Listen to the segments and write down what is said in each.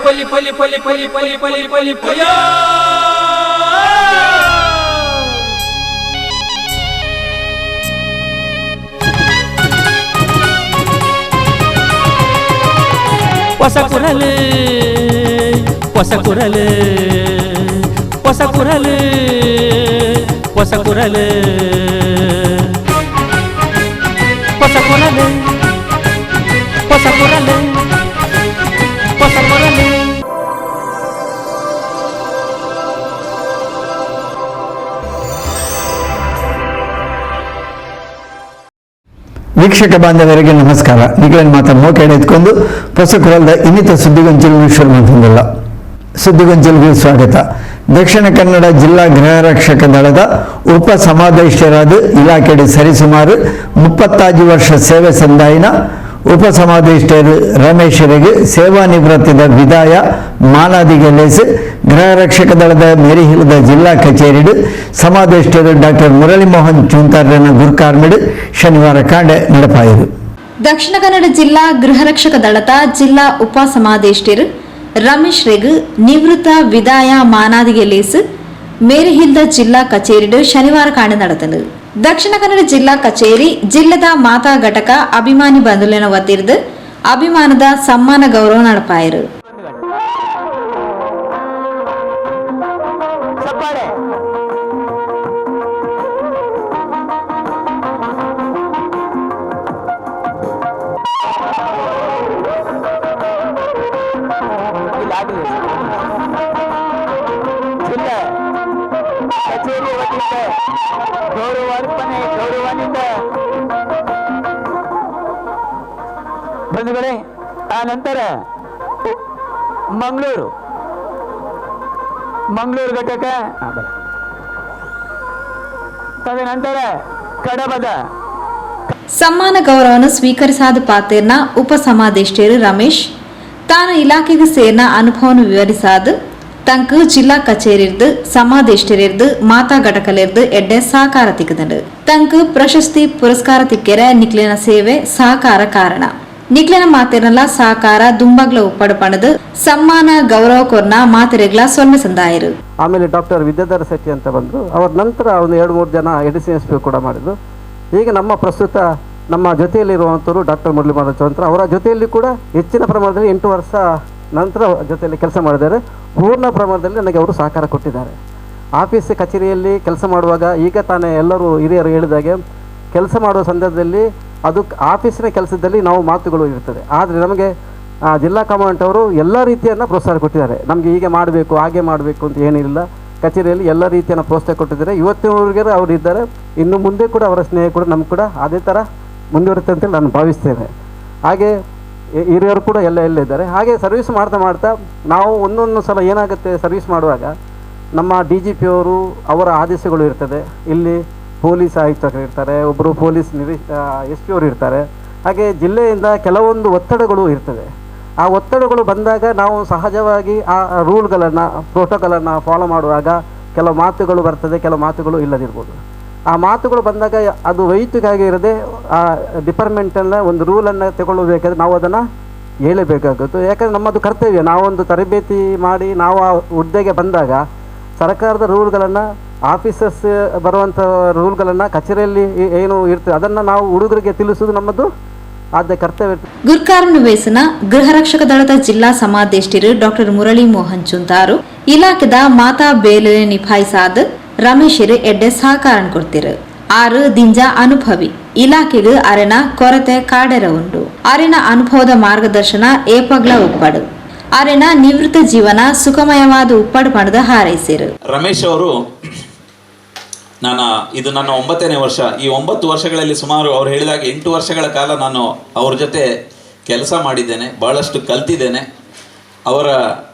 ಪಲಿ ಪಲಿ ಪಲಿ ಪಲಿ ಪಲಿ ಪಲಿ ಪಲಿ ಪಯ. ಹೊಸ ಕುರಲು, ಹೊಸ ಕುರಲು, ಹೊಸ ಕುರಲು, ಹೊಸ ಕುರಲು, ಹೊಸ ಕುರಲು, ಹೊಸ ಕುರಲು, ಹೊಸ ಕುರಲು. ವೀಕ್ಷಕ ಬಾಂಧವರಿಗೆ ನಮಸ್ಕಾರ. ನಿಗಳನ್ ಮಾತ ಮೋಕೆಡೆ ಎತ್ಕೊಂಡು ಹೊಸಕುರಲ್ದ ಇನ್ನಿತ ಸುದ್ದಿಗೊಂಚಲು ಶುರು ಮಾಡ್ತಿದ್ದಲ್ಲ. ಸುದ್ದಿಗೊಂಚಲಿಗೆ ಸ್ವಾಗತ. ದಕ್ಷಿಣ ಕನ್ನಡ ಜಿಲ್ಲಾ ಗೃಹ ರಕ್ಷಕ ದಳದ ಉಪ ಸಮಾದೇಶರಾದ ಇಲಾಖೆಡೆ ಸರಿಸುಮಾರು 35 ವರ್ಷ ಸೇವೆ ಸಂದಾಯಿನ ಉಪ ಸಮಾದೇಶರು ರಮೇಶರಿಗೆ ಸೇವಾ ನಿವೃತ್ತಿದ ವಿದಾಯ ಮಾನಾದಿಗೆ ಲೇಸು ಗೃಹ ರಕ್ಷಕ ದಳದ ಮೇರಿಹಿಲದ ಜಿಲ್ಲಾ ಕಚೇರಿಡು ಸಮಾದೇಶರು ಡಾಕ್ಟರ್ ಮುರಳಿ ಮೋಹನ್ ಚೂಂತಾರನ ಗುರ್ಕಾರ್ಮಿಡು ಶನಿವಾರ ಕಾಂಡೆ ನಡೆಪಾಯಿರು. ದಕ್ಷಿಣ ಕನ್ನಡ ಜಿಲ್ಲಾ ಗೃಹ ರಕ್ಷಕ ದಳದ ಜಿಲ್ಲಾ ಉಪ ಸಮಾದೇಷ್ಟಿರು ರಮೇಶ್ ರೆಗ್ ನಿವೃತ್ತ ವಿದಾಯ ಮಾನಾದಿಗೆ ಲೇಸು ಮೇರಿಹಿಲ್ದ ಜಿಲ್ಲಾ ಕಚೇರಿಡು ಶನಿವಾರ ಕಾಂಡೆ ನಡೆತನು. ದಕ್ಷಿಣ ಕನ್ನಡ ಜಿಲ್ಲಾ ಕಚೇರಿ ಜಿಲ್ಲೆದ ಮಾತಾ ಘಟಕ ಅಭಿಮಾನಿ ಬಂಧುಲೆನ ವತಿರ್ದು ಅಭಿಮಾನದ ಸಮ್ಮಾನ ಗೌರವ ನಡಪಾಯರು. ಚಪ್ಪಾಳೆ. ಇಲ್ಲ, ಆಗಲಿ. ಜಿಲ್ಲೆ ಕಚೇರಿ ವತಿಯಿಂದ ಗೌರವ ಅರ್ಪಣೆ, ಗೌರವಾನ್ವಿತ ಬಂಧುಗಳೇ. ಆ ನಂತರ ಮಂಗಳೂರು ಮಂಗಳೂರು ಘಟಕ, ತದನಂತರ ಕಡಬದ ಸಮ್ಮಾನ ಗೌರವವನ್ನು ಸ್ವೀಕರಿಸಾದ ಪಾತೇರ್ನ ಉಪ ಸಮಾದೇಷ್ಟೇರು ರಮೇಶ್ ತಾನು ಇಲಾಖೆಗೆ ಸೇರ್ನ ಅನುಭವವನ್ನು ವಿವರಿಸಾದ ತಂಕು ಜಿಲ್ಲಾ ಕಚೇರಿರ್ದು ಸಮಾದೇಷ್ಟರಿರ್ದು ಮಾತಾ ಘಟಕಲಿರ್ದು ಎಡ್ಡೆ ಸಹಕಾರ ತಿಕ್ಕದಂಡು. ತಂಕು ಪ್ರಶಸ್ತಿ ಪುರಸ್ಕಾರ ತಿಕ್ಕೆರೆ ನಿಕ್ಲಿನ ಸೇವೆ ಸಹಕಾರ ಕಾರಣ. ನಿಕ್ಲಿನ ಮಾತೆರ್ನಲ ಸಹಕಾರ ದುಂಬಗ್ಲ ಉಪ್ಪಡು ಪಣದು ಸಮ್ಮಾನ ಗೌರವ ಕೊರ್ನ ಮಾತೆರೆಗ್ಲ ಸೊನ್ನೆ ಸಂದಾಯರು. ಆಮೇಲೆ ಡಾಕ್ಟರ್ ವಿದ್ಯಾಧರ ಶೆಟ್ಟಿ ಅಂತ ಬಂದರು. ಅವರ ನಂತರ ಒಂದು 2-3 ಜನ ಎ ಡಿ ಸಿ ಎಸ್ ಪಿ ಕೂಡ ಮಾಡಿದರು. ಈಗ ನಮ್ಮ ಪ್ರಸ್ತುತ ನಮ್ಮ ಜೊತೆಯಲ್ಲಿರುವಂಥವರು ಡಾಕ್ಟರ್ ಮುರಳಿ ಮೋಹನ್ ಚೌಂತ್ರ ಅವರ ಜೊತೆಯಲ್ಲಿ ಕೂಡ ಹೆಚ್ಚಿನ ಪ್ರಮಾಣದಲ್ಲಿ 8 ವರ್ಷ ನಂತರ ಜೊತೆಯಲ್ಲಿ ಕೆಲಸ ಮಾಡಿದ್ದಾರೆ. ಪೂರ್ಣ ಪ್ರಮಾಣದಲ್ಲಿ ನನಗೆ ಅವರು ಸಹಕಾರ ಕೊಟ್ಟಿದ್ದಾರೆ. ಆಫೀಸ್ ಕಚೇರಿಯಲ್ಲಿ ಕೆಲಸ ಮಾಡುವಾಗ ಈಗ ತಾನೇ ಎಲ್ಲರೂ ಹಿರಿಯರು ಹೇಳಿದಾಗೆ ಕೆಲಸ ಮಾಡುವ ಸಂದರ್ಭದಲ್ಲಿ ಅದು ಆಫೀಸಿನ ಕೆಲಸದಲ್ಲಿ ನಾವು ಮಾತುಗಳು ಇರ್ತದೆ. ಆದರೆ ನಮಗೆ ಜಿಲ್ಲಾ ಕಮಾಂಡ್ ಅವರು ಎಲ್ಲ ರೀತಿಯನ್ನು ಪ್ರೋತ್ಸಾಹ ಕೊಟ್ಟಿದ್ದಾರೆ. ನಮಗೆ ಹೀಗೆ ಮಾಡಬೇಕು ಹಾಗೆ ಮಾಡಬೇಕು ಅಂತ ಏನಿಲ್ಲ. ಕಚೇರಿಯಲ್ಲಿ ಎಲ್ಲ ರೀತಿಯನ್ನು ಪ್ರೋತ್ಸಾಹ ಕೊಟ್ಟಿದ್ದಾರೆ. ಇವತ್ತಿನವರೆಗೆ ಅವರು ಇದ್ದಾರೆ. ಇನ್ನು ಮುಂದೆ ಕೂಡ ಅವರ ಸ್ನೇಹ ಕೂಡ ನಮ್ಗೆ ಕೂಡ ಅದೇ ಥರ ಮುಂದುವರುತ್ತೆ ಅಂತೇಳಿ ನಾನು ಭಾವಿಸ್ತೇನೆ. ಹಾಗೆ ಹಿರಿಯರು ಕೂಡ ಎಲ್ಲ ಇದ್ದಾರೆ. ಹಾಗೆ ಸರ್ವಿಸ್ ಮಾಡ್ತಾ ಮಾಡ್ತಾ ನಾವು ಒಂದೊಂದು ಸಲ ಏನಾಗುತ್ತೆ, ಸರ್ವಿಸ್ ಮಾಡುವಾಗ ನಮ್ಮ ಡಿ ಜಿ ಪಿ ಅವರು ಅವರ ಆದೇಶಗಳು ಇರ್ತದೆ. ಇಲ್ಲಿ ಪೊಲೀಸ್ ಆಯುಕ್ತರು ಇರ್ತಾರೆ, ಒಬ್ಬರು ಪೊಲೀಸ್ ಎಸ್ ಪಿ ಅವರು ಇರ್ತಾರೆ. ಹಾಗೆ ಜಿಲ್ಲೆಯಿಂದ ಕೆಲವೊಂದು ಒತ್ತಡಗಳು ಇರ್ತದೆ. ಆ ಒತ್ತಡಗಳು ಬಂದಾಗ ನಾವು ಸಹಜವಾಗಿ ಆ ರೂಲ್ಗಳನ್ನು ಪ್ರೋಟೋಕಾಲನ್ನು ಫಾಲೋ ಮಾಡುವಾಗ ಕೆಲವು ಮಾತುಗಳು ಬರ್ತದೆ, ಕೆಲವು ಮಾತುಗಳು ಇಲ್ಲದಿರ್ಬೋದು. ಆ ಮಾತುಗಳು ಬಂದಾಗ ಅದು ವೈಯಕ್ತಿಕವಾಗಿ ಇರದೆ ಆ ಡಿಪಾರ್ಟ್ಮೆಂಟನ್ನು ಒಂದು ರೂಲನ್ನು ತಗೊಳ್ಳಬೇಕಾದ್ರೆ ನಾವು ಅದನ್ನು ಹೇಳಬೇಕಾಗುತ್ತೆ. ಯಾಕಂದರೆ ನಮ್ಮದು ಕರ್ತವ್ಯ. ನಾವೊಂದು ತರಬೇತಿ ಮಾಡಿ ನಾವು ಆ ಹುದ್ದೆಗೆ ಬಂದಾಗ ಸರ್ಕಾರದ ರೂಲ್ಗಳನ್ನು, ಆಫೀಸರ್ಸ್ ಬರುವಂಥ ರೂಲ್ಗಳನ್ನು ಕಚೇರಿಯಲ್ಲಿ ಏನು ಇರ್ತದೆ ಅದನ್ನು ನಾವು ಹುಡುಗರಿಗೆ ತಿಳಿಸೋದು ನಮ್ಮದು ಆದ್ಯ ಕರ್ತವ್ಯ. ಗುರ್ಕಾರನು ವೇಸನ ಗೃಹ ರಕ್ಷಕ ದಳದ ಜಿಲ್ಲಾ ಸಮಾದೇಷ್ಟಿರು ಡಾಕ್ಟರ್ ಮುರಳಿ ಮೋಹನ್ ಚುಂತಾರು ಇಲಾಖೆದ ಮಾತಾ ಬೇಲೆ ನಿಭಾಯಿಸಾದ ರಮೇಶರು ಎಡ್ಡೆ ಸಹಕಾರ ಕೊಡ್ತಿರು. 6 ದಿಂಜ ಅನುಭವಿ ಇಲಾಖೆಗೆ ಅರೆನ ಕೊರತೆ ಕಾಡೆರ ಉಂಡು. ಅರೆನ ಅನುಭವದ ಮಾರ್ಗದರ್ಶನ ಏಪಗ್ಲ ಉಪ್ಪಡು. ಅರೆನ ನಿವೃತ್ತ ಜೀವನ ಸುಖಮಯವಾದ ಉಪ್ಪಡು ಪಣದ ಹಾರೈಸಿರು. ರಮೇಶ್ ಅವರು ಇದು ನನ್ನ 9ನೇ ವರ್ಷ. ಈ 9 ವರ್ಷಗಳಲ್ಲಿ ಸುಮಾರು ಅವ್ರು ಹೇಳಿದಾಗ 8 ವರ್ಷಗಳ ಕಾಲ ನಾನು ಅವ್ರ ಜೊತೆ ಕೆಲಸ ಮಾಡಿದ್ದೇನೆ, ಭಾಳಷ್ಟು ಕಲ್ತಿದ್ದೇನೆ.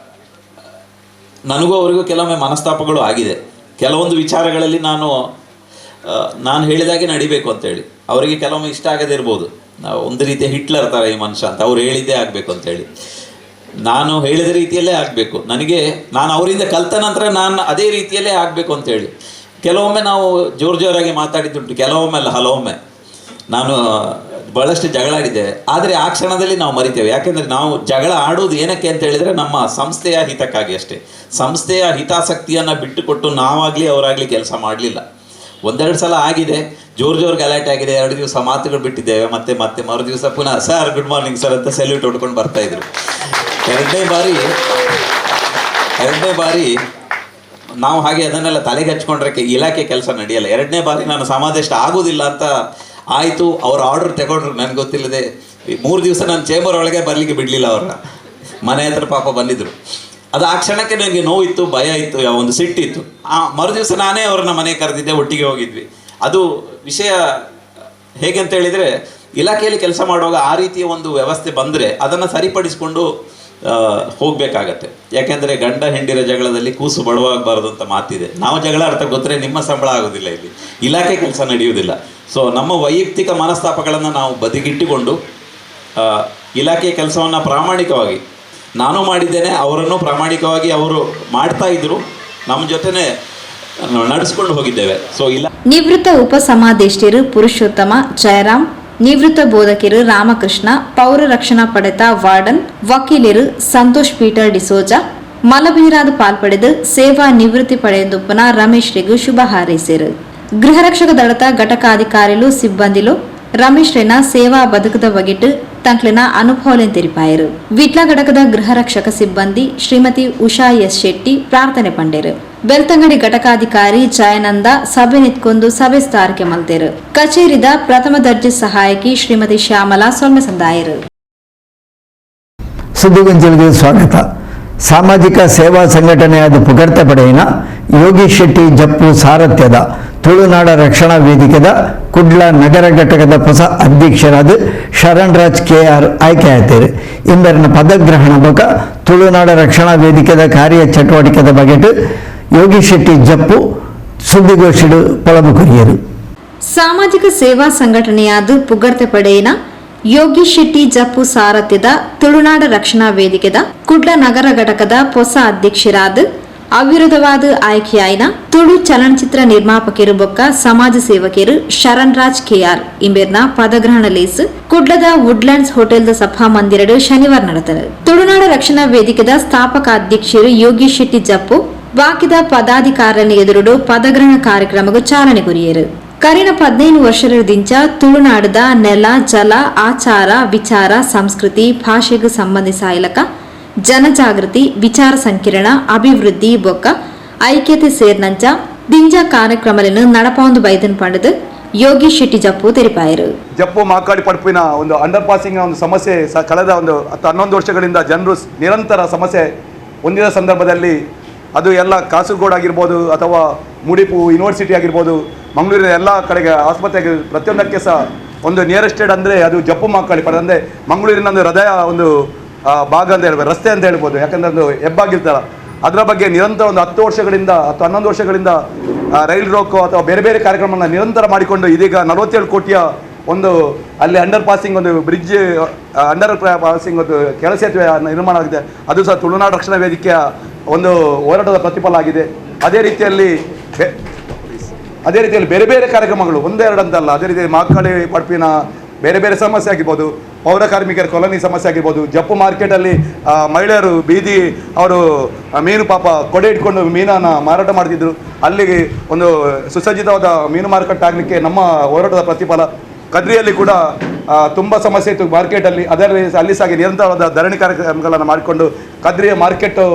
ನನಗೂ ಅವರಿಗೂ ಕೆಲವೊಮ್ಮೆ ಮನಸ್ತಾಪಗಳು ಆಗಿದೆ. ಕೆಲವೊಂದು ವಿಚಾರಗಳಲ್ಲಿ ನಾನು ಹೇಳಿದಾಗೆ ನಡಿಬೇಕು ಅಂತೇಳಿ ಅವರಿಗೆ ಕೆಲವೊಮ್ಮೆ ಇಷ್ಟ ಆಗದೇ ಇರ್ಬೋದು. ನಾವು ಒಂದು ರೀತಿಯ ಹಿಟ್ಲರ್ ಥರ ಈ ಮನುಷ್ಯ ಅಂತ ಅವ್ರು ಹೇಳಿದ್ದೇ ಆಗಬೇಕು ಅಂತೇಳಿ, ನಾನು ಹೇಳಿದ ರೀತಿಯಲ್ಲೇ ಆಗಬೇಕು. ನನಗೆ ನಾನು ಅವರಿಂದ ಕಲಿತ ನಂತರ ನಾನು ಅದೇ ರೀತಿಯಲ್ಲೇ ಆಗಬೇಕು ಅಂತೇಳಿ ಕೆಲವೊಮ್ಮೆ ನಾವು ಜೋರು ಜೋರಾಗಿ ಮಾತಾಡಿದ್ದುಂಟು, ಕೆಲವೊಮ್ಮೆ ಅಲ್ಲ ಹಲವೊಮ್ಮೆ. ನಾನು ಭಾಳಷ್ಟು ಜಗಳ ಆಡಿದ್ದೇವೆ. ಆದರೆ ಆ ಕ್ಷಣದಲ್ಲಿ ನಾವು ಮರಿತೇವೆ. ಯಾಕೆಂದರೆ ನಾವು ಜಗಳ ಆಡೋದು ಏನಕ್ಕೆ ಅಂತ ಹೇಳಿದರೆ ನಮ್ಮ ಸಂಸ್ಥೆಯ ಹಿತಕ್ಕಾಗಿ ಅಷ್ಟೇ. ಸಂಸ್ಥೆಯ ಹಿತಾಸಕ್ತಿಯನ್ನು ಬಿಟ್ಟುಕೊಟ್ಟು ನಾವಾಗಲಿ ಅವರಾಗಲಿ ಕೆಲಸ ಮಾಡಲಿಲ್ಲ. ಒಂದೆರಡು ಸಲ ಆಗಿದೆ, ಜೋರು ಜೋರು ಗಲಾಟೆ ಆಗಿದೆ, 2 ದಿವಸ ಮಾತುಗಳು ಬಿಟ್ಟಿದ್ದೇವೆ. ಮತ್ತೆ ಮತ್ತೆ ಮರು ದಿವಸ ಪುನಃ sir good morning sir ಅಂತ ಸೆಲ್ಯೂಟ್ ಹೊಡ್ಕೊಂಡು ಬರ್ತಾಯಿದ್ರು. ಎರಡನೇ ಬಾರಿ ನಾವು ಹಾಗೆ ಅದನ್ನೆಲ್ಲ ತಲೆಗೆ ಹಚ್ಕೊಂಡ್ರೆ ಇಲಾಖೆ ಕೆಲಸ ನಡೆಯಲ್ಲ. 2ನೇ ಬಾರಿ ನಾನು ಸಮಾದೇಶ ಆಗೋದಿಲ್ಲ ಅಂತ ಆಯಿತು. ಅವ್ರ ಆರ್ಡರ್ ತಗೊಂಡ್ರು, ನನಗೆ ಗೊತ್ತಿಲ್ಲದೆ 3 ದಿವಸ ನಾನು ಚೇಂಬರ್ ಒಳಗೆ ಬರಲಿಕ್ಕೆ ಬಿಡಲಿಲ್ಲ ಅವ್ರನ್ನ. ಮನೆ ಹತ್ರ ಪಾಪ ಬಂದಿದ್ದರು. ಅದು ಆ ಕ್ಷಣಕ್ಕೆ ನನಗೆ ನೋವಿತ್ತು, ಭಯ ಇತ್ತು, ಯಾವ ಒಂದು ಸಿಟ್ಟಿತ್ತು. ಆ ಮರು ದಿವಸ ನಾನೇ ಅವ್ರನ್ನ ಮನೆಗೆ ಕರೆದಿದ್ದೆ, ಒಟ್ಟಿಗೆ ಹೋಗಿದ್ವಿ. ಅದು ವಿಷಯ ಹೇಗೆ ಅಂತ ಹೇಳಿದರೆ, ಇಲಾಖೆಯಲ್ಲಿ ಕೆಲಸ ಮಾಡುವಾಗ ಆ ರೀತಿಯ ಒಂದು ವ್ಯವಸ್ಥೆ ಬಂದರೆ ಅದನ್ನು ಸರಿಪಡಿಸಿಕೊಂಡು ಹೋಗಬೇಕಾಗತ್ತೆ. ಯಾಕೆಂದರೆ ಗಂಡ ಹೆಂಡಿರ ಜಗಳದಲ್ಲಿ ಕೂಸು ಬಡವಾಗಬಾರ್ದು ಅಂತ ಮಾತಿದೆ. ನಾವು ಜಗಳ ಆಡ್ತಾ ಗೊತ್ತರೆ ನಿಮ್ಮ ಸಂಬಳ ಆಗೋದಿಲ್ಲ, ಇಲ್ಲಿ ಇಲಾಖೆ ಕೆಲಸ ನಡೆಯುವುದಿಲ್ಲ. ಸೊ ನಮ್ಮ ವೈಯಕ್ತಿಕ ಮನಸ್ತಾಪಗಳನ್ನು ನಾವು ಬದಿಗಿಟ್ಟುಕೊಂಡು ಇಲಾಖೆಯ ಕೆಲಸವನ್ನು ಪ್ರಾಮಾಣಿಕವಾಗಿ ನಾನು ಮಾಡಿದ್ದೇನೆ, ಅವರನ್ನು ಪ್ರಾಮಾಣಿಕವಾಗಿ ಅವರು ಮಾಡ್ತಾ ಇದ್ದರು, ನಮ್ಮ ಜೊತೆನೇ ನಡೆಸ್ಕೊಂಡು ಹೋಗಿದ್ದೇವೆ. ಸೊ ಇಲ್ಲ ನಿವೃತ್ತ ಉಪಸಮಾದೇಷ್ಟರು ಪುರುಷೋತ್ತಮ ಜಯರಾಮ್, ನಿವೃತ್ತ ಬೋಧಕರು ರಾಮಕೃಷ್ಣ, ಪೌರ ರಕ್ಷಣಾ ಪಡೆತ ವಾರ್ಡನ್ ವಕೀಲರು ಸಂತೋಷ್ ಪೀಟರ್ ಡಿಸೋಜಾ ಮಲಬೀರಾದ ಪಾಲ್ಪಡೆದು ಸೇವಾ ನಿವೃತ್ತಿ ಪಡೆಯೊಂದುಪ್ಪನ ರಮೇಶ್ ರಿಗು ಶುಭ ಹಾರೈಸಿರು. ಗೃಹ ರಕ್ಷಕ ದಳದ ಘಟಕಾಧಿಕಾರಿಲು ಸಿಬ್ಬಂದಿಲು ರಮೇಶ್ ರೆನ ಸೇವಾ ಬದುಕದ ಬಗೆಟ್ ತಂಕ್ಲಿನ ಅನುಭವಲೆನ್ ತೆರಿಪಾಯರು. ವಿಟ್ಲ ಘಟಕದ ಗೃಹ ರಕ್ಷಕ ಸಿಬ್ಬಂದಿ ಶ್ರೀಮತಿ ಉಷಾ ಎಸ್ ಶೆಟ್ಟಿ ಪ್ರಾರ್ಥನೆ ಪಂಡೇರು. ಬೆಳ್ತಂಗಡಿ ಘಟಕಾಧಿಕಾರಿ ಜಯಾನಂದ ಸಭೆ ನಿತ್ಕೊಂಡು ಸಭೆ ಸ್ಥಾರಕ್ಕೆ ಮಲ್ತೇರು. ಕಚೇರಿದ ಪ್ರಥಮ ದರ್ಜೆ ಸಹಾಯಕಿ ಶ್ರೀಮತಿ ಶ್ಯಾಮಲಾ ಸೊಲ್ಮೆ ಸಂದಾಯರು. ಸುದ್ದಿಗೊಂಚಲಿಗೆ ಸ್ವಾಗತ. ಸಾಮಾಜಿಕ ಸೇವಾ ಸಂಘಟನೆಯಾದ ಪುಗರ್ತೆ ಪಡೆಯಿನ ಯೋಗಿ ಶೆಟ್ಟಿ ಜಪ್ಪು ಸಾರಥ್ಯದ ತುಳುನಾಡ ರಕ್ಷಣಾ ವೇದಿಕೆದ ಕುಡ್ಲ ನಗರ ಘಟಕದ ಹೊಸ ಅಧ್ಯಕ್ಷರಾದ ಶರಣ್ರಾಜ್ ಕೆ ಆರ್ ಆಯ್ಕೆಯಾಗ್ತಾರೆ. ಇಂಬರಿನ ಪದಗ್ರಹಣ ಬೊಕ ತುಳುನಾಡ ರಕ್ಷಣಾ ವೇದಿಕೆದ ಕಾರ್ಯ ಚಟುವಟಿಕೆದ ಬಗೆಟ್ ಯೋಗಿ ಶೆಟ್ಟಿ ಜಪ್ಪು ಸುದ್ದಿಗೋಷ್ಠಿಡು ಪೊಲಬು ಕೊರಿಯರು. ಸಾಮಾಜಿಕ ಸೇವಾ ಸಂಘಟನೆಯಾದ ಪುಗರ್ತೆ ಪಡೆಯಿನ ಯೋಗಿ ಶೆಟ್ಟಿ ಜಪ್ಪು ಸಾರಥ್ಯದ ತುಳುನಾಡ ರಕ್ಷಣಾ ವೇದಿಕೆದ ಕುಡ್ಲ ನಗರ ಘಟಕದ ಹೊಸ ಅಧ್ಯಕ್ಷರಾದ ಅವಿರೋಧವಾದ ಆಯ್ಕೆಯಾಯಿನ ತುಳು ಚಲನಚಿತ್ರ ನಿರ್ಮಾಪಕರು ಬೊಕ್ಕ ಸಮಾಜ ಸೇವಕರು ಶರಣ್ರಾಜ್ ಕೆಆರ್ ಇಂಬೆರ್ನ ಪದಗ್ರಹಣ ಲೇಸ್ ಕುಡ್ಲದ ವುಡ್ಲ್ಯಾಂಡ್ಸ್ ಹೋಟೆಲ್ದ ಸಭಾ ಮಂದಿರಡು ಶನಿವಾರ ನಡೆದರು. ತುಳುನಾಡ ರಕ್ಷಣಾ ವೇದಿಕೆದ ಸ್ಥಾಪಕ ಅಧ್ಯಕ್ಷರು ಯೋಗಿ ಶೆಟ್ಟಿ ಜಪ್ಪು ಬಾಕಿದ ಪದಾಧಿಕಾರನ ಎದುರುಡು ಪದಗ್ರಹಣ ಕಾರ್ಯಕ್ರಮಕ್ಕೆ ಚಾಲನೆ ಕೊರಿಯರು. ಕರಿನ 15 ವರ್ಷದಿಂಚ ತುಳುನಾಡದ ನೆಲ ಜಲ ಆಚಾರ ವಿಚಾರ ಸಂಸ್ಕೃತಿ ಭಾಷೆಗೆ ಸಂಬಂಧಿಸಾಯಿಲಕ ಜನಜಾಗೃತಿ ವಿಚಾರ ಸಂಕಿರಣ ಅಭಿವೃದ್ಧಿ ಬೊಕ್ಕ ಐಕ್ಯತೆ ಸೇರ್ನಂಚ ದಿಂಜ ಕಾರ್ಯಕ್ರಮలను ನಡಪಾಂದು ಬೈದನ್ ಪಂಡದು ಯೋಗಿ ಶೆಟ್ಟಿ ಜಪ್ಪು ತೆರಿಪಾಯರು. ಜಪ್ಪು ಮಾಕಾಡಿ ಪಡ್ಪಿನ ಒಂದು ಅಂಡರ್ ಪಾಸಿಂಗ್ ಒಂದು ಸಮಸ್ಯೆ ಕಳೆದ ಒಂದು 10-11 ವರ್ಷಗಳಿಂದ ಜನರು ನಿರಂತರ ಸಮಸ್ಯೆ ಹೊಂದಿದ ಸಂದರ್ಭದಲ್ಲಿ ಅದು ಎಲ್ಲ ಕಾಸರಗೋಡು ಆಗಿರ್ಬೋದು ಅಥವಾ ಮುಡಿಪು ಯೂನಿವರ್ಸಿಟಿ ಆಗಿರ್ಬೋದು, ಮಂಗಳೂರಿನ ಎಲ್ಲ ಕಡೆಗೆ ಆಸ್ಪತ್ರೆ ಆಗಿರ್ಬೋದು, ಪ್ರತಿಯೊಂದಕ್ಕೆ ಸಹ ಒಂದು ನಿಯರೆಸ್ಟೆಡ್ ಅಂದರೆ ಅದು ಜಪ್ಪು ಮಾಕಾಳಿ ಪಡ ಅಂದರೆ ಮಂಗಳೂರಿನ ಒಂದು ಹೃದಯ ಒಂದು ಭಾಗ ಅಂತ ಹೇಳ್ಬೋದು, ರಸ್ತೆ ಅಂತ ಹೇಳ್ಬೋದು. ಯಾಕಂದರೆ ಅದು ಹೆಬ್ಬಾಗಿರ್ತಾರ ಅದರ ಬಗ್ಗೆ ನಿರಂತರ ಒಂದು 10 ವರ್ಷಗಳಿಂದ 10-11 ವರ್ಷಗಳಿಂದ ರೈಲ್ ರೋಕೋ ಅಥವಾ ಬೇರೆ ಬೇರೆ ಕಾರ್ಯಕ್ರಮವನ್ನು ನಿರಂತರ ಮಾಡಿಕೊಂಡು ಇದೀಗ 47 ಕೋಟಿಯ ಒಂದು ಅಲ್ಲಿ ಅಂಡರ್ ಪಾಸಿಂಗ್ ಒಂದು bridge under passing ಒಂದು ಕೆಳ ಸೇತುವೆ ನಿರ್ಮಾಣ ಆಗಿದೆ. ಅದು ಸಹ ತುಳುನಾಡು ರಕ್ಷಣಾ ವೇದಿಕೆಯ ಒಂದು ಹೋರಾಟದ ಪ್ರತಿಫಲ ಆಗಿದೆ. ಅದೇ ರೀತಿಯಲ್ಲಿ ಬೇರೆ ಬೇರೆ ಕಾರ್ಯಕ್ರಮಗಳು ಒಂದೆರಡು ಅಂತಲ್ಲ, ಅದೇ ರೀತಿ ಮಾಕಾಳಿ ಪಡ್ಪಿನ ಬೇರೆ ಬೇರೆ ಸಮಸ್ಯೆ ಆಗಿರ್ಬೋದು, ಪೌರ ಕಾರ್ಮಿಕರ ಕಾಲೋನಿ ಸಮಸ್ಯೆ ಆಗಿರ್ಬೋದು, ಜಪ್ಪು ಮಾರ್ಕೆಟಲ್ಲಿ ಮಹಿಳೆಯರು ಬೀದಿ ಅವರು ಮೀನು ಪಾಪ ಕೊಡೆ ಇಟ್ಕೊಂಡು ಮೀನನ್ನು ಮಾರಾಟ ಮಾಡ್ತಿದ್ರು, ಅಲ್ಲಿಗೆ ಒಂದು ಸುಸಜ್ಜಿತವಾದ ಮೀನು ಮಾರುಕಟ್ಟೆ ಆಗಲಿಕ್ಕೆ ನಮ್ಮ ಹೋರಾಟದ ಪ್ರತಿಫಲ. ಕದ್ರಿಯಲ್ಲಿ ಕೂಡ ತುಂಬ ಸಮಸ್ಯೆ ಇತ್ತು ಮಾರ್ಕೆಟಲ್ಲಿ, ಅದರಲ್ಲಿ ಅಲ್ಲಿ ಸಾಗಿ ನಿರಂತರವಾದ ಧರಣಿ ಕಾರ್ಯಕ್ರಮಗಳನ್ನು ಮಾಡಿಕೊಂಡು ಕದ್ರಿಯ ಮಾರ್ಕೆಟು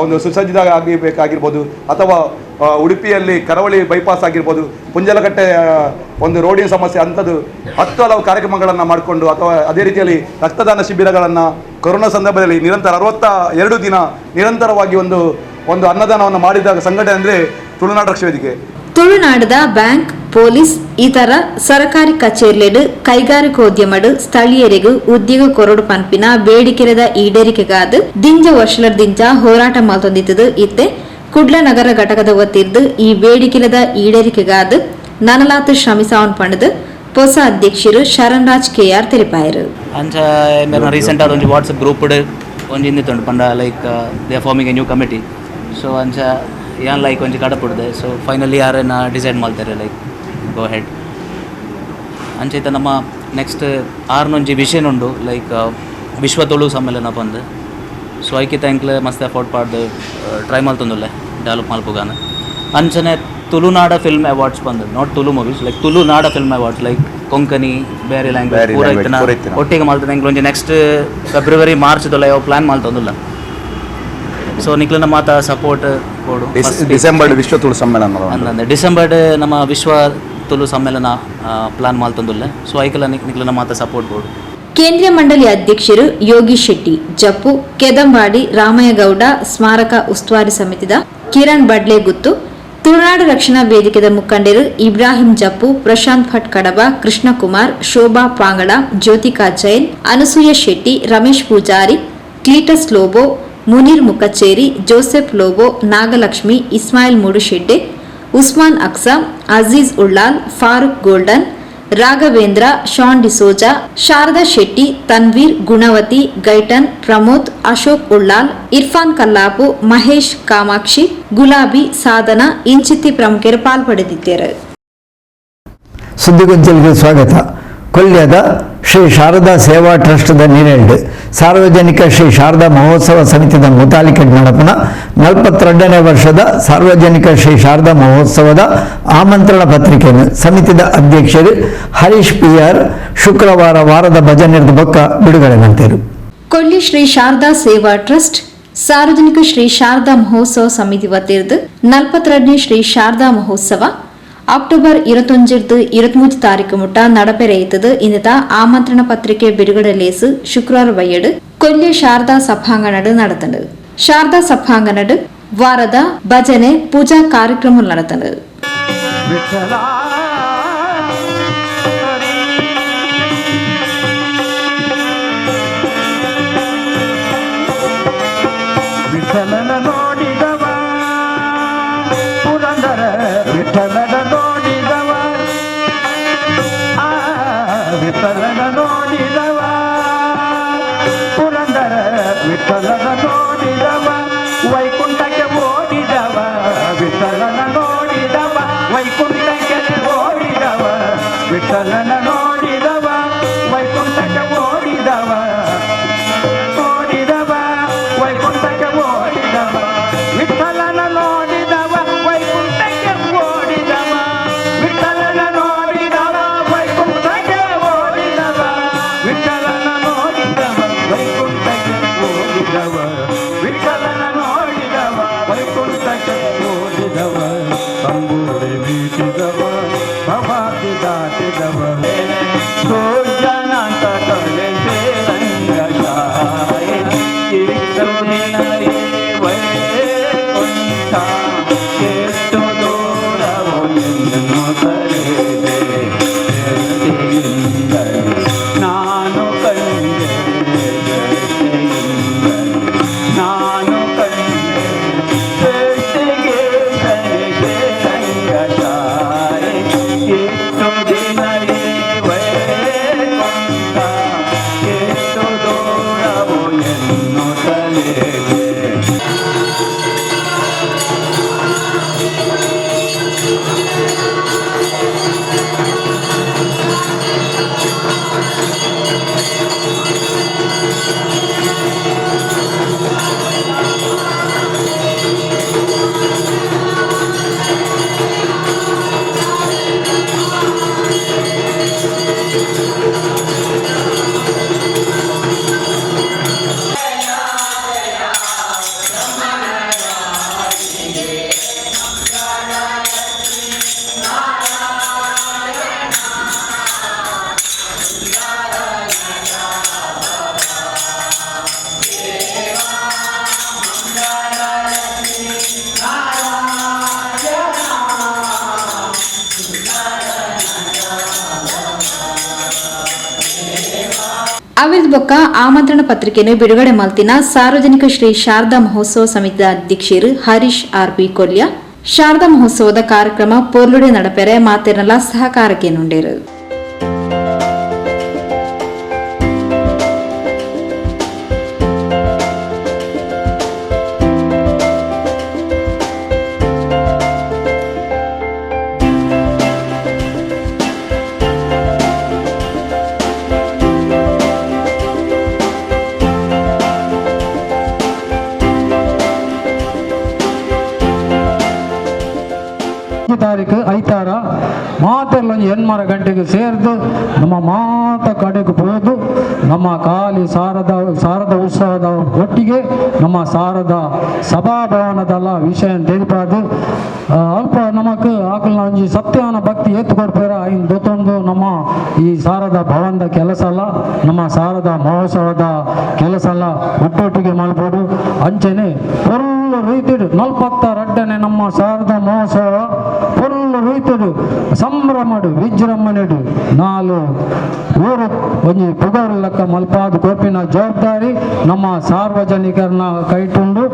ಒಂದು ಸುಸಜ್ಜಿತ ಆಗಬೇಕಾಗಿರ್ಬೋದು, ಅಥವಾ ಉಡುಪಿಯಲ್ಲಿ ಕರಾವಳಿ ಬೈಪಾಸ್ ಆಗಿರ್ಬೋದು, ಪುಂಜಲಕಟ್ಟೆ ಒಂದು ರೋಡಿನ ಸಮಸ್ಯೆ ಅಂಥದ್ದು 10 ಹಲವು ಕಾರ್ಯಕ್ರಮಗಳನ್ನು ಮಾಡಿಕೊಂಡು, ಅಥವಾ ಅದೇ ರೀತಿಯಲ್ಲಿ ರಕ್ತದಾನ ಶಿಬಿರಗಳನ್ನು ಕೊರೋನಾ ಸಂದರ್ಭದಲ್ಲಿ ನಿರಂತರ 62 ದಿನ ನಿರಂತರವಾಗಿ ಒಂದು ಒಂದು ಅನ್ನದಾನವನ್ನು ಮಾಡಿದ ಸಂಘಟನೆ ಅಂದರೆ ತುಳುನಾಡು ರಕ್ಷಣಾ ವೇದಿಕೆ. ತುಳುನಾಡದ ಬ್ಯಾಂಕ್, ಪೊಲೀಸ್ ಇತರ ಸರಕಾರಿ ಕಚೇರಿಲೆಡು ಕೈಗಾರಿಕೋದ್ಯಮಡು ಸ್ಥಳೀಯರಿಗೂ ಉದ್ಯೋಗ ಕೊರಡು ಪನ್ಪಿನ ಬೇಡಿಕೆರದ ಈಡೇರಿಕೆಗಾದ ದಿಂಜ ವರ್ಷಲದಿಂಚ ಹೋರಾಟ ಮಲ್ತೊಂದಿತ್ತದು. ಇತ್ತೆ ಕುಡ್ಲ ನಗರ ಘಟಕದ ವತಿರ್ದು ಈ ಬೇಡಿಕೆಲದ ಈಡೇರಿಕೆಗಾದ ನನಲಾತು ಶ್ರಮಿಸಾವನ್ ಪಂಡದು ಹೊಸ ಅಧ್ಯಕ್ಷರು ಶರಣ್ರಾಜ್ ಕೆಆರ್ ತೆರಿಪಾಯರು. ಅಂಚ ಮೇರ್ನ ರೀಸೆಂಟ್ ಆದ ಒಂಜಿ ವಾಟ್ಸಪ್ ಗ್ರೂಪ್ ಒಂಜಿ ಇಂದಿತ್ತುಂಡು ಪಂಡ like they are forming a new committee. So ಅಂಚ ಯಾನ್ ಲೈಕ್ ಒಂಜಿ ಕಡಪುಡ್ದೆ. ಸೊ ಫೈನಲಿ ಯಾರೇನ ಡಿಸೈಡ್ ಮಾಡ್ತಾರೆ like go head. ಅಂಚೈತ ನಮ್ಮ ನೆಕ್ಸ್ಟ್ ಆರ್ನೊಂಜಿ ವಿಷನ್ ಉಂಡು ಲೈಕ್ ವಿಶ್ವ ತುಳು ಸಮ್ಮೇಳನ ಪಂದ್. ಸೊ ಐಕಿತ ಎಂಕ್ಲೆ ಮಸ್ತ್ ಎಫೋರ್ಟ್ ಪಾಡ್ದು ಟ್ರೈ ಮಲ್ತೊಂದುಲ್ಲೆ ಡೆವಲಪ್ ಮಲ್ಪುಗಾನ. ಅಂಚನೆ ತುಳುನಾಡ ಫಿಲ್ಮ್ ಅವಾರ್ಡ್ಸ್ ಬಂದು, not Tulu movies, like Tulunada film awards, like Konkani ಬೇರೆ ಲ್ಯಾಂಗ್ವೇಜ್ ಪೂರ ಇತ್ತಿನ ಒಟ್ಟಿಗೆ ಮಲ್ತದ ಎಂಕ್ಲೆ ಒಂಜಿ ನೆಕ್ಸ್ಟ್ ಫೆಬ್ರವರಿ ಮಾರ್ಚ್ ದೊಲ್ಲ ಯಾವ ಪ್ಲಾನ್ ಮಲ್ತೊಂದುಲ್ಲ. ಸೊ ನಿಕ್ಲೆನ ಮಾತ ಸಪೋರ್ಟ್ ಕೊಡು. ಡಿಸೆಂಬರ್ ವಿಶ್ವ ತುಳು ಸಮ್ಮೇಳನ ಅಂದಂದೆ ಡಿಸೆಂಬರ್ ನಮ್ಮ ವಿಶ್ವ ತುಳು ಸಮ್ಮೇಳನ ಪ್ಲಾನ್ ಮಲ್ತೊಂದುಲ್ಲ. ಸೊ ಐಕೆಲ್ಲ ನಿಕ್ಲೆನ ಮಾತ ಸಪೋರ್ಟ್ ಕೊಡು. ಕೇಂದ್ರೀಯ ಮಂಡಳಿ ಅಧ್ಯಕ್ಷರು ಯೋಗಿ ಶೆಟ್ಟಿ ಜಪ್ಪು, ಕೆದಂಬಾಡಿ ರಾಮಯ್ಯಗೌಡ ಸ್ಮಾರಕ ಉಸ್ತುವಾರಿ ಸಮಿತಿದ ಕಿರಣ್ ಬಡ್ಲೆ ಗುತ್ತು, ತುಳುನಾಡು ರಕ್ಷಣಾ ವೇದಿಕೆದ ಮುಖಂಡರು Ibrahim Jeppu, Prashanth Bhat Kadaba, Krishnakumar, Shobha Pangada, Jyothika Jain, Anasuya Shetty, Ramesh Poojary, Cletus Lobo, Muneer Mukhacheri, Joseph Lobo, Nagalakshmi, Ismail Moodushedde, Usman Aqsa, Azeez Ullal, Farooq golden, Raghavendra, Shan D'Souza, Sharada Shetty, Tanveer, Gunavathi, ಗೈಟನ್, ಪ್ರಮೋದ್, ಅಶೋಕ್ ಉಳ್ಳಾಲ್, ಇರ್ಫಾನ್ ಕಲ್ಲಾಪು, ಮಹೇಶ್, ಕಾಮಾಕ್ಷಿ, ಗುಲಾಬಿ, ಸಾಧನ ಇಂಚಿತ್ತಿ ಪ್ರಮುಖರು ಪಾಲ್ಪಡೆದಿದ್ದಾರೆ. ಸುದ್ದಿಗೊಂಚಲಿಗೆ ಸ್ವಾಗತ. ಕೊಲ್ಯದ ಶ್ರೀ ಶಾರದಾ ಸೇವಾ ಟ್ರಸ್ಟ್ದ ನೀರೆಲ್ಡ್ ಸಾರ್ವಜನಿಕ ಶ್ರೀ ಶಾರದಾ ಮಹೋತ್ಸವ ಸಮಿತಿದ ಮುತಾಲಿಕೆ ನಡಪನ 42ನೇ ವರ್ಷದ ಸಾರ್ವಜನಿಕ ಶ್ರೀ ಶಾರದಾ ಮಹೋತ್ಸವದ ಆಮಂತ್ರಣ ಪತ್ರಿಕೆಯನ್ನು ಸಮಿತಿದ ಅಧ್ಯಕ್ಷರು ಹರೀಶ್ ಪಿ ಆರ್ ಶುಕ್ರವಾರ ವಾರದ ಭಜನೆರದ ಬೊಕ್ಕ ಬಿಡುಗಡೆ ಮಾಡ್ತಾರೆ. ಕೊಲ್ಲಿ ಶ್ರೀ ಶಾರದಾ ಸೇವಾ ಟ್ರಸ್ಟ್ ಸಾರ್ವಜನಿಕ ಶ್ರೀ ಶಾರದಾ ಮಹೋತ್ಸವ ಸಮಿತಿ ವತಿರ್ದು 42ನೇ ಶ್ರೀ ಶಾರದಾ ಮಹೋತ್ಸವ ಅಕ್ಟೋಬರ್ 21 23 ತಾರೀಕು ಮುಟ್ಟ നടಪೆರೆಯುತ್ತದೆ. ಇನ್ನತ ಆಮಂತ್ರಣ ಪತ್ರಿಕೆ ಬಿಡುಗಡೆ ಲೇಸು ಶುಕ್ರವಾರ ವೈಯಡು ಕೊಲ್ಯ ಶಾರದಾ ಸಭಾಂಗಣಡು നടത്തുന്നത്. ಶಾರದಾ ಸಭಾಂಗಣಡು ವಾರದ ಭಜನೆ ಪೂಜಾ ಕಾರ್ಯಕ್ರಮ നടത്തുന്നത്. ಅವಿರ್ದ ಬೊಕ್ಕ ಆಮಂತ್ರಣ ಪತ್ರಿಕೆಯನ್ನು ಬಿಡುಗಡೆ ಮಲ್ತಿನ ಸಾರ್ವಜನಿಕ ಶ್ರೀ ಶಾರದಾ ಮಹೋತ್ಸವ ಸಮಿತಿಯ ಅಧ್ಯಕ್ಷರು ಹರೀಶ್ ಆರ್ ಪಿ ಕೊಲ್ಯ ಶಾರದಾ ಮಹೋತ್ಸವದ ಕಾರ್ಯಕ್ರಮ ಪೊರ್ಲುಡೆ ನಡಪೆರೆ ಮಾತೆರ್ನಲ ಸಹಕಾರಕ್ಕೆ ನುಂಡೇರು. ಒಂಜಿ ಎನ್ಮರ ಗಂಟೆಗೆ ಸೇರ್ದು ನಮ್ಮ ಮಾತ ಕಡೆಗೆ ಪೋದು ನಮ್ಮ ಖಾಲಿ ಸಾರದ ಸಾರದ ಉತ್ಸವದ ಒಟ್ಟಿಗೆ ನಮ್ಮ ಸಾರದ ಸಭಾಭವನದಲ್ಲ ವಿಷಯ ತೆರಿಪಾದು ಅಲ್ಪ ನಮಕ್ ಆಕಲ್ನ ಒಂಜಿ ಸತ್ಯಾನ ಭಕ್ತಿ ಏತ್ ಕೊಡ್ಪೇರ ಐನ್ ದೊತ್ತೊಂದು ನಮ್ಮ ಈ ಸಾರದ ಭವನದ ಕೆಲಸ ಅಲ್ಲ, ನಮ್ಮ ಸಾರದ ಮಹೋತ್ಸವದ ಕೆಲಸ ಅಲ್ಲ ಒಟ್ಟೊಟ್ಟಿಗೆ ಮಲ್ಪೋಡು. ಅಂಚನೆ ಪೊರ್ಲು ರೀತಿಡು 42ನೇ ನಮ್ಮ ಶಾರದಾ ಮಹೋತ್ಸವ ಪೊರ್ಲು ರೀತಿಡು ಸಂಭ್ರಮಡು ವಿಜೃಂಭಣೆಡು ನಾಲು ಊರು ಒಂಜಿ ಪುಗರು ಲೆಕ್ಕ ಮಲ್ಪಾದ ಕೊರ್ಪಿನ ಜವಾಬ್ದಾರಿ ನಮ್ಮ ಸಾರ್ವಜನಿಕರನ್ನ ಕೈಟುಂಡು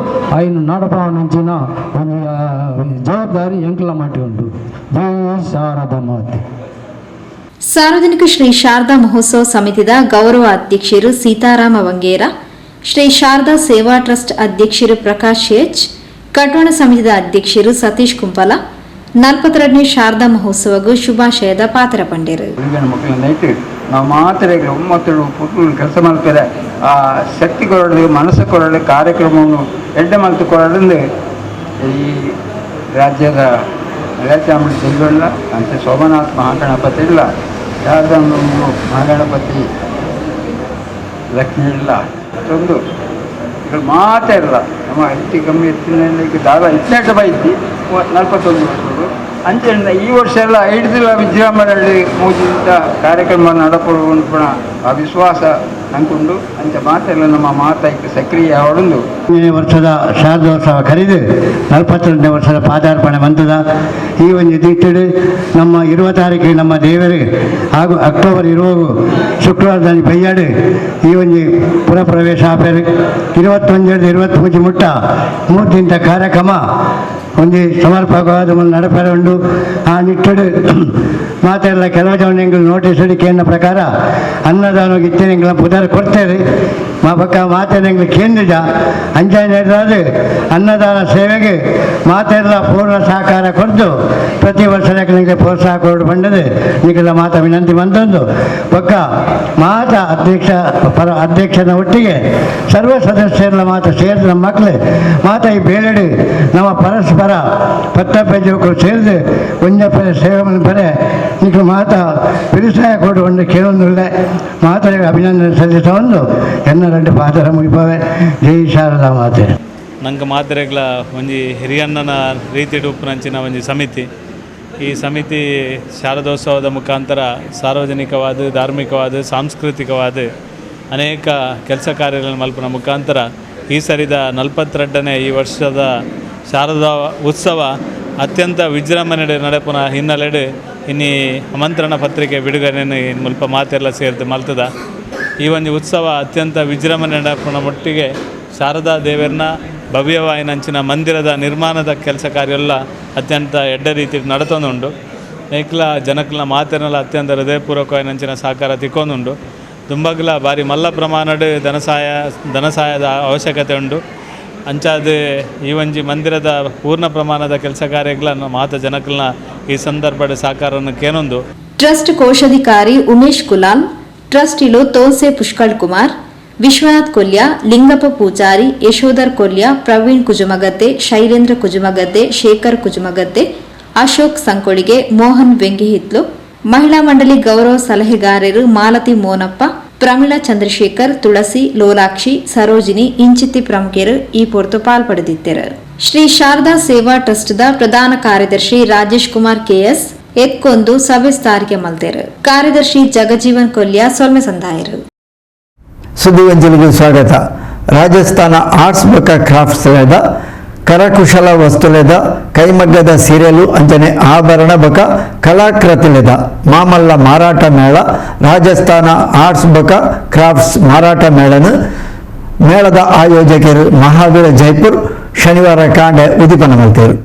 ಐನು ನಡಪಾವನಂಚಿನ ಒಂಜಿ ಜವಾಬ್ದಾರಿ ಎಂಕ್ಲ ಮಾಟಿ ಉಂಡು. ಜೈ ಶಾರದಾ ಮಾತೆ. ಸಾರ್ವಜನಿಕ ಶ್ರೀ ಶಾರದಾ ಮಹೋತ್ಸವ ಸಮಿತಿದ ಗೌರವ ಅಧ್ಯಕ್ಷರು ಸೀತಾರಾಮ ವಂಗೇರ, ಶ್ರೀ ಶಾರದಾ ಸೇವಾ ಟ್ರಸ್ಟ್ ಅಧ್ಯಕ್ಷರು ಪ್ರಕಾಶ್ ಎಚ್, ಕಟ್ಟೋಣ ಸಮಿತಿದ ಅಧ್ಯಕ್ಷರು ಸತೀಶ್ ಕುಂಪಲ 42ನೇ ಶಾರದಾ ಮಹೋತ್ಸವಗೂ ಶುಭಾಶಯದ ಪಾತ್ರ ಪಂಡೇರು. ಮಕ್ಕಳನ್ನ ನಾವು ಮಾತ್ರೆಗಳು ಒಂಬತ್ತು ಪುಟ್ಟಲು ಕೆಲಸ ಮಾಡ್ತಾರೆ ಆ ಶಕ್ತಿ ಕೊರಳು ಮನಸ್ಸು ಕೊರಳು ಕಾರ್ಯಕ್ರಮವನ್ನು ಎಡ್ಡೆ ಮಲ್ತು ಕೊರಳಿಂದ ಈ ರಾಜ್ಯದ ಮಲಯಾಚಾಮುಂಡಿ ದೈವಲ್ಲ ಅಂತ ಸೋಮನಾಥ್ ಮಹಾಗಣಪತಿ ಇಲ್ಲ, ಶಾರದಾ ಮಹಾಗಣಪತಿ ಲಕ್ಷ್ಮಿ ಇಲ್ಲ, ಅಷ್ಟೊಂದು ಈಗ ಮಾತೇ ಇಲ್ಲ. ನಮ್ಮ ಹೆಚ್ಚು ಕಮ್ಮಿ ಎತ್ತಿನ ದಾದ ಇತ್ತನೇಟ ಬೈತಿ 41 ವರ್ಷಗಳು ಅಂಚೆಯಿಂದ ಈ ವರ್ಷ ಎಲ್ಲ ಐದು ವಿಜೃಂಭಣೆಯಲ್ಲಿ ಮೂಜಿದ ಕಾರ್ಯಕ್ರಮ ನಡಪಡುವ ಆ ವಿಶ್ವಾಸ ನಂಕುಂಡು ಅಂಚ ಮಾತೆಲ್ಲ ನಮ್ಮ ಮಾತಾಯ್ತು ಸಕ್ರಿಯ ಹೊಡಂದು. ಈ ವರ್ಷದ ಶಾರದೋತ್ಸವ ಕರೆದು 42ನೇ ವರ್ಷದ ಪಾದಾರ್ಪಣೆ ಬಂತದ ಈ ಒಂದು ದಿಟ್ಟಿಡು ನಮ್ಮ 20 ತಾರೀಕು ನಮ್ಮ ದೇವರಿಗೆ ಹಾಗೂ ಅಕ್ಟೋಬರ್ 20 ಶುಕ್ರವಾರದಲ್ಲಿ ಬೈಯಾಡು ಈ ಒಂದು ಪುರಪ್ರವೇಶ ಆಪೇರು 21 23 ಮುಟ್ಟ 3 ದಿನದ ಕಾರ್ಯಕ್ರಮ ಒಂದು ಸಮರ್ಪಕವಾದ ನಡಪರೆ ಉಂಡು. ಆ ನಿಟ್ಟಡು ಮಾತೆಲ್ಲ ಕೆಲವು ಜನ ನೋಟಿಸ್ ಕೇಂದ್ರ ಪ್ರಕಾರ ಅನ್ನದಾನ ಇತ್ತನೆಗಳ ಪುದರ್ ಕೊಡ್ತೇವೆ ಮಾ ಪಕ್ಕ ಮಾತೆಲ್ಲ ಕೇಂದ್ರ ಅಂಜಾದ ಅನ್ನದಾನ ಸೇವೆಗೆ ಮಾತೆಲ್ಲ ಪೂರ್ಣ ಸಹಕಾರ ಕೊಡ್ದು ಪ್ರತಿ ವರ್ಷ ನಿಮಗೆ ಪ್ರೋತ್ಸಾಹ ಕೊಡು ಬಂದದೆ ನಿಗಲ ಮಾತ ವಿನಂತಿ ಬಂದೊಂದು ಪಕ್ಕ ಮಾತ ಅಧ್ಯಕ್ಷ ಪರ ಅಧ್ಯಕ್ಷನ ಒಟ್ಟಿಗೆ ಸರ್ವ ಸದಸ್ಯರ ಮಾತು ಸೇರಿದ ನಮ್ಮ ಮಕ್ಕಳು ಮಾತ ಈ ಬೇರೆಡೆ ನಮ್ಮ ಪರಸ್ಪರ ಪತ್ತಪೆಜೋಕರು ಸೇರಿದು ಒಂಜಪ್ಪನ ಸೇವೆ ಬರೆ ನಿಖಲು ಮಾತ ಬಿರುಸಾಯ ಕೊಡು ಒಂದು ಕೇಳೊಂದುಳ್ಳೆ ಮಾತರಿಗೆ ಅಭಿನಂದನೆ ಸಲ್ಲಿಸ ಒಂದು ಎನ್ನ ರೆಡ್ಡು ಪಾತ್ರ ಮುಗಿಪವೆ. ಜೈ ಶಾರದಾ ಮಾತೆ. ನಂಗೆ ಮಾತ್ರೆಗಳ ಒಂಜಿ ಹಿರಿಯಣ್ಣನ ರೀತಿ ಉಪ್ಪುನಂಚಿನ ಒಂಜಿ ಸಮಿತಿ. ಈ ಸಮಿತಿ ಶಾರದೋತ್ಸವದ ಮುಖಾಂತರ ಸಾರ್ವಜನಿಕವಾದ ಧಾರ್ಮಿಕವಾದ ಸಾಂಸ್ಕೃತಿಕವಾದ ಅನೇಕ ಕೆಲಸ ಕಾರ್ಯಗಳನ್ನು ಮಲ್ಪನ ಮುಖಾಂತರ ಈ ಸರಿದ 42ನೇ ಈ ವರ್ಷದ ಶಾರದಾ ಉತ್ಸವ ಅತ್ಯಂತ ವಿಜೃಂಭಣೆ ನಡೆಪುನ ಹಿನ್ನೆಲೆಡು ಇನ್ನಿ ಆಮಂತ್ರಣ ಪತ್ರಿಕೆ ಬಿಡುಗಡೆಯನ್ನು ಮುಲ್ಪ ಮಾತೆಲ್ಲ ಸೇರಿದು ಮಲ್ತದ. ಈ ಒಂದು ಉತ್ಸವ ಅತ್ಯಂತ ವಿಜೃಂಭಣೆ ನಡೆಪುನ ಒಟ್ಟಿಗೆ ಶಾರದಾ ದೇವರನ್ನ ಭವ್ಯವಾಯಿನಂಚಿನ ಮಂದಿರದ ನಿರ್ಮಾಣದ ಕೆಲಸ ಕಾರ್ಯ ಅತ್ಯಂತ ಎಡ್ಡ ರೀತಿ ನಡತೊಂದುಂಡು. ನೇಕ್ಲ ಜನಕ್ಲ ಮಾತೆಲ್ಲ ಅತ್ಯಂತ ಹೃದಯಪೂರ್ವಕವಾಯಿನಂಚಿನ ಸಹಕಾರ ತಿಕ್ಕೊಂದುಂಡು. ದುಂಬಗ್ಲ ಭಾರಿ ಮಲ್ಲ ಪ್ರಮಾಣದ ಧನಸಹಾಯದ ಅವಶ್ಯಕತೆ ಉಂಡು. ಅಂಚಾದ ಈ ಒಂಜಿ ಮಂದಿರದ ಪೂರ್ಣ ಪ್ರಮಾಣದ ಕೆಲಸ ಕಾರ್ಯಗಳನ್ನು ಮಾತ ಜನಕ್ಲನ ಈ ಸಂದರ್ಭದ ಸಹಕಾರವನ್ನು ಕೇನೊಂದು. ಟ್ರಸ್ಟ್ ಕೋಶಾಧಿಕಾರಿ ಉಮೇಶ್ ಕುಲಾಲ್, ಟ್ರಸ್ಟಿಲು ತೋಸೆ ಪುಷ್ಕಳ್ ಕುಮಾರ್, ವಿಶ್ವನಾಥ್ ಕೊಲ್ಯ, ಲಿಂಗಪ್ಪ ಪೂಜಾರಿ, ಯಶೋಧರ್ ಕೊಲ್ಯ, ಪ್ರವೀಣ್ ಕುಜುಮಗದ್ದೆ, ಶೈಲೇಂದ್ರ ಕುಜುಮಗದ್ದೆ, ಶೇಖರ್ ಕುಜುಮಗದ್ದೆ, ಅಶೋಕ್ ಸಂಕೊಳಿಗೆ, ಮೋಹನ್ ವೆಂಗಿಹಿತ್ಲು, ಮಹಿಳಾ ಮಂಡಳಿ ಗೌರವ ಸಲಹೆಗಾರರು ಮಾಲತಿ ಮೋನಪ್ಪ, ಪ್ರಮೀಳಾ ಚಂದ್ರಶೇಖರ್, ತುಳಸಿ, ಲೋಲಾಕ್ಷಿ, ಸರೋಜಿನಿ ಇಂಚಿತ್ತಿ ಪ್ರಮುಖರು ಈ ಪೊರ್ತು ಪಾಲ್ಪಡೆದಿದ್ದರು. ಶ್ರೀ ಶಾರದಾ ಸೇವಾ ಟ್ರಸ್ಟ್ದ ಪ್ರಧಾನ ಕಾರ್ಯದರ್ಶಿ ರಾಜೇಶ್ ಕುಮಾರ್ ಕೆಎಸ್ ಎತ್ಕೊಂದು ಸಭೆ ಸ್ಥಾರಿಕೆ ಮಲ್ತೇರು. ಕಾರ್ಯದರ್ಶಿ ಜಗಜೀವನ್ ಕೊಲ್ಯ ಸೊಲ್ಮೆ ಸಂದಾಯರು. ಸುದ್ದಿಗೊಂಚಲಿಗೆ ಸ್ವಾಗತ. ರಾಜಸ್ಥಾನ ಆರ್ಟ್ಸ್ ಬೊಕ್ಕ ಕ್ರಾಫ್ಟ್ಸ್ ಲೇದ ಕರಕುಶಲ ವಸ್ತುಲೇದ ಕೈಮಗ್ಗದ ಸೀರೆಲು ಅಂಚನೆ ಆಭರಣ ಬಕ ಕಲಾಕೃತಿಲೇದ ಮಾಮಲ್ಲ ಮಾರಾಟ ಮೇಳ ರಾಜಸ್ಥಾನ ಆರ್ಟ್ಸ್ ಬಕ ಕ್ರಾಫ್ಟ್ಸ್ ಮಾರಾಟ ಮೇಳನು ಮೇಳದ ಆಯೋಜಕರು ಮಹಾವೀರ ಜೈಪುರ್ ಶನಿವಾರ ಕಾಂಡೆ ಉದಿಪನ ಮಲ್ತೇರು.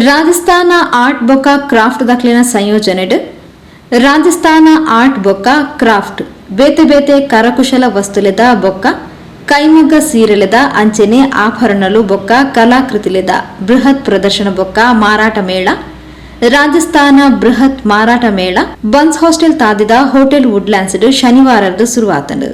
ರಾಜಸ್ಥಾನ ಆರ್ಟ್ ಬೊಕ್ಕ ಕ್ರಾಫ್ಟ್ ದಾಖಲಿನ ಸಂಯೋಜನೆಡ್ ರಾಜಸ್ಥಾನ ಆರ್ಟ್ ಬೊಕ್ಕ ಕ್ರಾಫ್ಟ್ ಬೇತೆ ಬೇತೆ ಕರಕುಶಲ ವಸ್ತುಲೆದ ಬೊಕ್ಕ ಕೈಮಗ್ಗ ಸೀರೆಲೆದ ಅಂಚೆನೆ ಆಭರಣಲು ಬೊಕ್ಕ ಕಲಾಕೃತಿಲೆದ ಬೃಹತ್ ಪ್ರದರ್ಶನ ಬೊಕ್ಕ ಮಾರಾಟ ಮೇಳ ರಾಜಸ್ಥಾನ ಬೃಹತ್ ಮಾರಾಟ ಮೇಳ ಬನ್ಸ್ ಹಾಸ್ಟೆಲ್ ತಾದಿದ ಹೋಟೆಲ್ ವುಡ್ಲ್ಯಾಂಡ್ಸ್ ಶನಿವಾರದ್ದು ಶುರುವಾತಂಡು.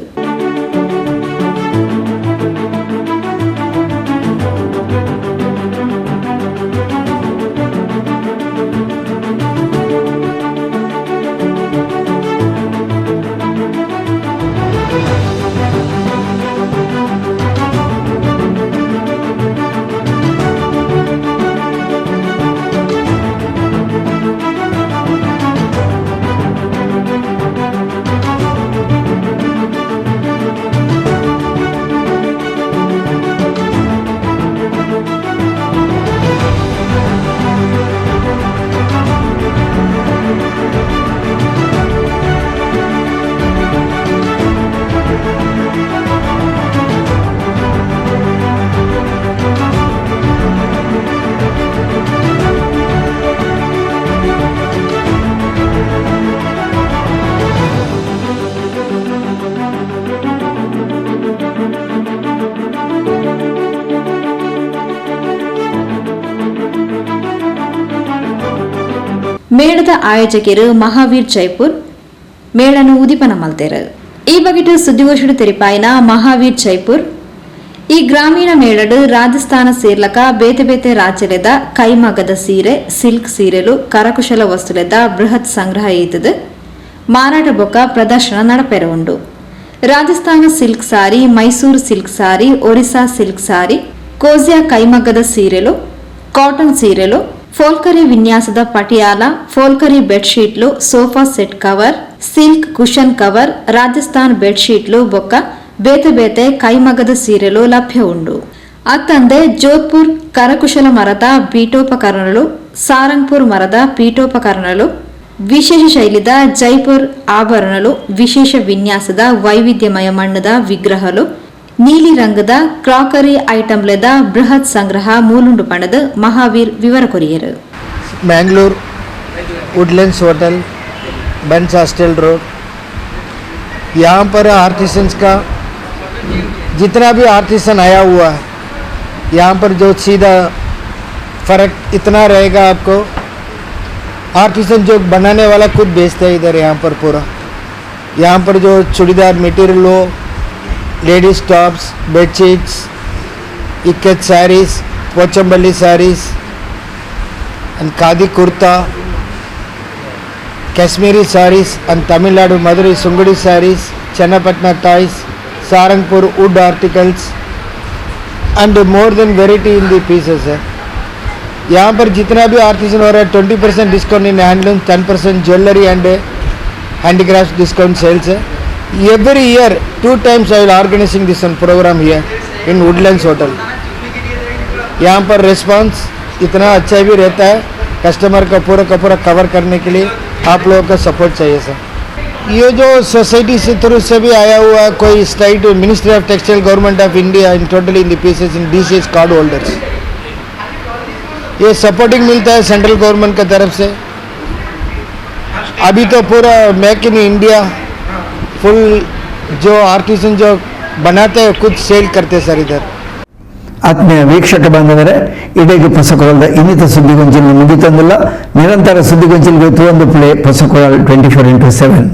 ಮೇಳದ ಆಯೋಜಕರು ಮಹಾವೀರ್ ಜೈಪುರ್ ಮೇಳನು ಉದಿಪನ ಮಲ್ತೆರು. ಈ ಬಗೆಟ್ ಸುದ್ದಿಗೋಷ್ಠಿ ತೆರಿಪಾಯಿನ ಮಹಾವೀರ್ ಜೈಪುರ್ ಈ ಗ್ರಾಮೀಣ ಮೇಳಡು ರಾಜಸ್ಥಾನ ಸೇರ್ಲಕ ಬೇತೆ ಬೇತೆ ರಾಜ್ಯಲೆದ ಕೈಮಗ್ಗದ ಸೀರೆ, ಸಿಲ್ಕ್ ಸೀರೆಲು, ಕರಕುಶಲ ವಸ್ತುಲೆದ ಬೃಹತ್ ಸಂಗ್ರಹ ಈತದು ಮಾರಾಟ ಬೊಕ್ಕ ಪ್ರದರ್ಶನ ನಡಪೆರ ಉಂಡು. Rajasthan silk sari, Mysuru silk sari, Orissa silk sari, Kosia ಕೈಮಗ್ಗದ ಸೀರೆಲು, cotton ಸೀರೆಲು, ಫೋಲ್ಕರಿ ವಿನ್ಯಾಸದ Patiala, ಫೋಲ್ಕರಿ ಬೆಡ್ಶೀಟ್ಲು, sofa set cover, silk cushion cover, Rajasthan ಬೆಡ್ಶೀಟ್ಲು ಬೊಕ್ಕ ಬೇತೆ ಬೇತೆ ಕೈಮಗ್ಗದ ಸೀರೆಲು ಲಭ್ಯ ಉಂಡು. ಅತ್ತಂದೆ ಜೋಧ್ಪುರ್ ಕರಕುಶಲ ಮರದ ಪೀಠೋಪಕರಣಗಳು, ಸಾರಂಗ್ಪುರ್ ಮರದ ಪೀಠೋಪಕರಣಗಳು, ವಿಶೇಷ ಶೈಲಿದ ಜೈಪುರ್ ಆಭರಣಗಳು, ವಿಶೇಷ ವಿನ್ಯಾಸದ ವೈವಿಧ್ಯಮಯ ಮಣ್ಣದ ವಿಗ್ರಹಗಳು, ನೀಲಿ ರಂಗದ ಕ್ರಾಕರಿ ಐಟಂಲೆದ ಬೃಹತ್ ಸಂಗ್ರಹ ಮೂಲುಂಡು ಪಣದ ಮಹಾವೀರ್ ವಿವರ courier. Mangalore Woodlands hotel, Bunts hostel road. यहाँ पर आर्टिसन्स का जितना भी आर्टिसन आया हुआ है, यहाँ पर जो सीधा फ़र्क इतना रहेगा आपको, आर्टिसन जो बनाने वाला खुद बेचता है इधर। यहाँ पर पूरा, यहाँ पर जो चूड़ीदार मटेरियल हो, ladies tops, bedsheets, ikat saris, Pochampally saris and khadi kurta, Kashmiri saris and Tamil Nadu Madurai Sungudi saris, Channapatna ties, Sarangpur wood articles and more than variety in the pieces है। यहाँ पर जितना भी artisan हो रहा है 20% discount in handloom, 10% jewellery and handicraft discount sales है। Every year 2 times I will organising this one programme here in Woodlands hotel. यहाँ पर रिस्पांस इतना अच्छा भी रहता है, कस्टमर का पूरा कवर करने के लिए आप लोगों का सपोर्ट चाहिए सर। ये जो सोसाइटी से थ्रू से भी आया हुआ कोई state ministry of textile government of India in totally in the pieces in DCS card holders, ये सपोर्टिंग मिलता है सेंट्रल गवर्नमेंट की तरफ से। अभी तो पूरा मेक इन इंडिया फुल जो आर्टिसन जो बनाते हैं खुद सेल करते सर इधर। ಆತ್ಮೀಯ ವೀಕ್ಷಕ ಬಾಂಧವರೇ, ಇಡೀ ಪೊಸಕೊಳದ ಇನ್ನಿತ ಸುದ್ದಿಗೊಂಚಿಲು ಮುಗಿತಂದಿಲ್ಲ. ನಿರಂತರ ಸುದ್ದಿಗೊಂಚಿಲು ಒಂದು ಪ್ಲೇ ಪೊಸಕೊಳಲ್ 24x7.